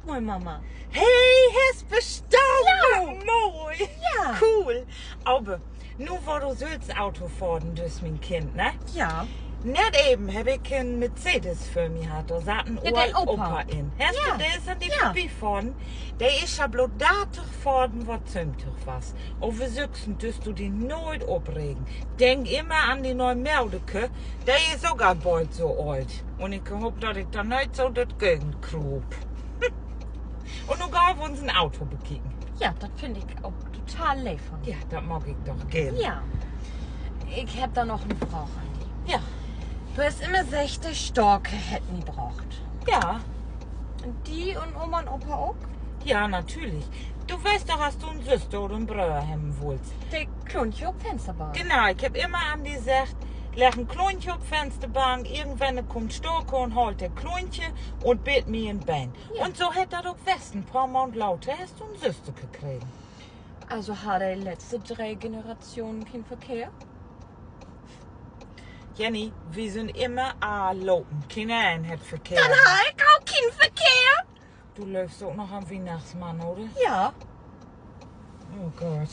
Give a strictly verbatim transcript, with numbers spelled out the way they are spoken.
Moin, Mama. Hey, hest bestahn! Ja. Mooi. Ja. Cool. Aver nu, wo du sülvst Auto fahren düst, mien Kind, ne? Ja. Nett even heff ik en Mercedes vör mi hatt. Dor satt en Opa in. Hest du de, is an di vörbifahren? De is ja blot dartig fahren, wo ik söventig was. Över süksen düst du di nooit opregen. Denk immer an de ne'e Moderke. De is ok al bold so oolt. Un ik hoop, dat ik dor neet so dör de Gegend kruup. Un nu gaht wi uns en Auto bekieken. Ja, dat finn ik ok total leev von di. Ja, dat mag ik doch geern. Ja. Ik hebb dor noch en Fraag an di. Ja. Du hest immer seggt, de Stork hett mi bracht. Ja. Di un Oma un Opa ok? Ja, natürlich. Du weetst doch, as du en Süster oder en Bröer hebben wullst, de Kluntje op Fensterbank. Genau, ik hebb immer an di seggt: Legg en Kluntje op Fensterbank, irgendwenn kummt Stork un haalt de Kluntje un bitt mi in't Been. Un so hett dat ok west. En poor Maand later hest du en Süster kregen. Also harr de letzte dree Generationen keen Verkehr? Jenny, wi sünd immer al lopen. Keeneen hett Verkehr. Denn harr ik ok keen Verkehr. Du glöövst ok noch an Wiehnachtsmann, oder? Ja. Oh Gott.